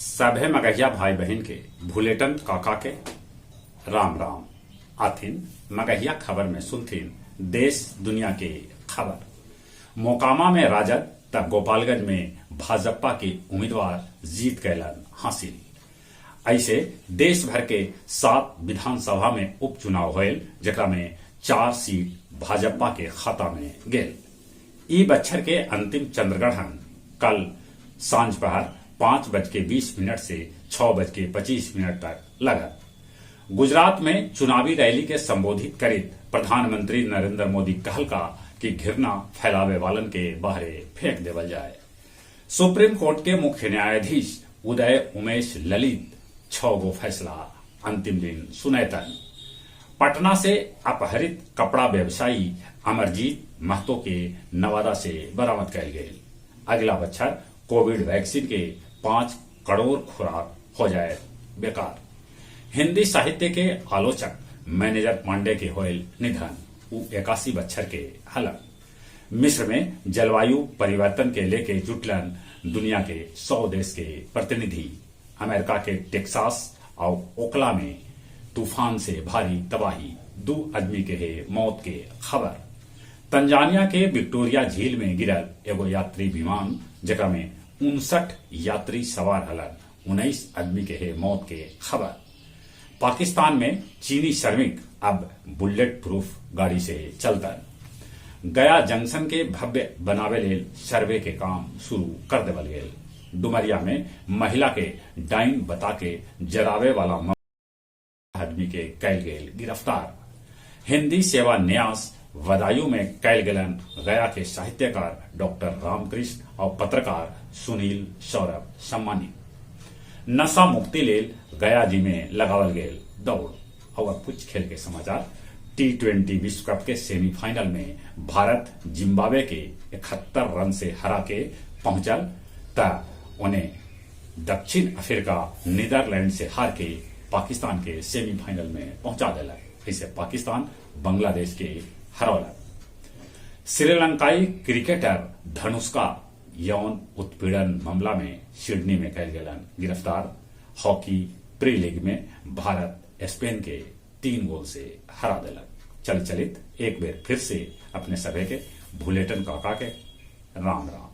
सभे मगहिया भाई बहिन के भुलेटन काका के राम राम। आथिन मगहिया खबर में सुनथिन देश दुनिया के खबर। मोकामा में राजद त गोपालगंज में भाजपा के उम्मीदवार जीत कैलन हासिल। अइसे देश भर के 7 विधानसभा में उपचुनाव होयल, जेकरा में 4 सीट भाजपा के खाता में गेल। ई बच्छर के अंतिम चंद्रग्रहण कल सांझ पहर 5:20 से 6:25 तक लगत। गुजरात में चुनावी रैली के संबोधित करित प्रधानमंत्री नरेंद्र मोदी कहलका कि घृणा फैलावे वालन के बाहरे फेंक देवल जाए। सुप्रीम कोर्ट के मुख्य न्यायाधीश उदय उमेश ललित 6 गो फैसला अंतिम दिन सुनैतन। पटना से अपहरित कपड़ा व्यवसायी अमरजीत महतो के नवादा से बरामद कैल गेल। अगला बच्छर कोविड वैक्सीन के 5 करोड़ खुराक हो जाए बेकार। हिंदी साहित्य के आलोचक मैनेजर पांडे के होयल निधन, उ 81 बच्छर के हलन। मिस्र में जलवायु परिवर्तन के लेके जुटलन दुनिया के 100 देश के प्रतिनिधि। अमेरिका के टेक्सास और ओकला में तूफान से भारी तबाही, 2 आदमी के है मौत के खबर। तंजानिया के विक्टोरिया झील में गिरल एगो यात्री विमान, जेकरा में 59 यात्री सवार हलन, 19 आदमी के है मौत के खबर। पाकिस्तान में चीनी श्रमिक अब बुलेट प्रूफ गाड़ी से चलतन। गया जंक्शन के भव्य बनावे लेल सर्वे के काम शुरू कर देवल गेल। डुमरिया में महिला के डाइन बता के जरावे वाला आदमी के कैल गेल गिरफ्तार। हिंदी सेवा न्यास बदायूं में कैल गेलन गया के साहित्यकार डॉक्टर रामकृष्ण और पत्रकार सुनील सौरभ सम्मानित। नशा मुक्ति लेल गया जी में लगावल गेल दौड़। और कुछ खेल के समाचार। T20 विश्व कप के सेमीफाइनल में भारत जिम्बाब्वे के 71 रन से हरा के पहुंचल त उन्हें दक्षिण अफ्रीका नीदरलैंड से हार के पाकिस्तान के सेमीफाइनल में पहुंचा दिलक। ऐसे पाकिस्तान बांग्लादेश के हरौलक। श्रीलंकाई क्रिकेटर धनुष्का यौन उत्पीड़न मामला में सिडनी में कैल गेलन गिरफ्तार। हॉकी प्री लीग में भारत स्पेन के 3 गोल से हरा दिलक। चल चलित एक बेर फिर से अपने सभे के भुलेटन काका के राम राम।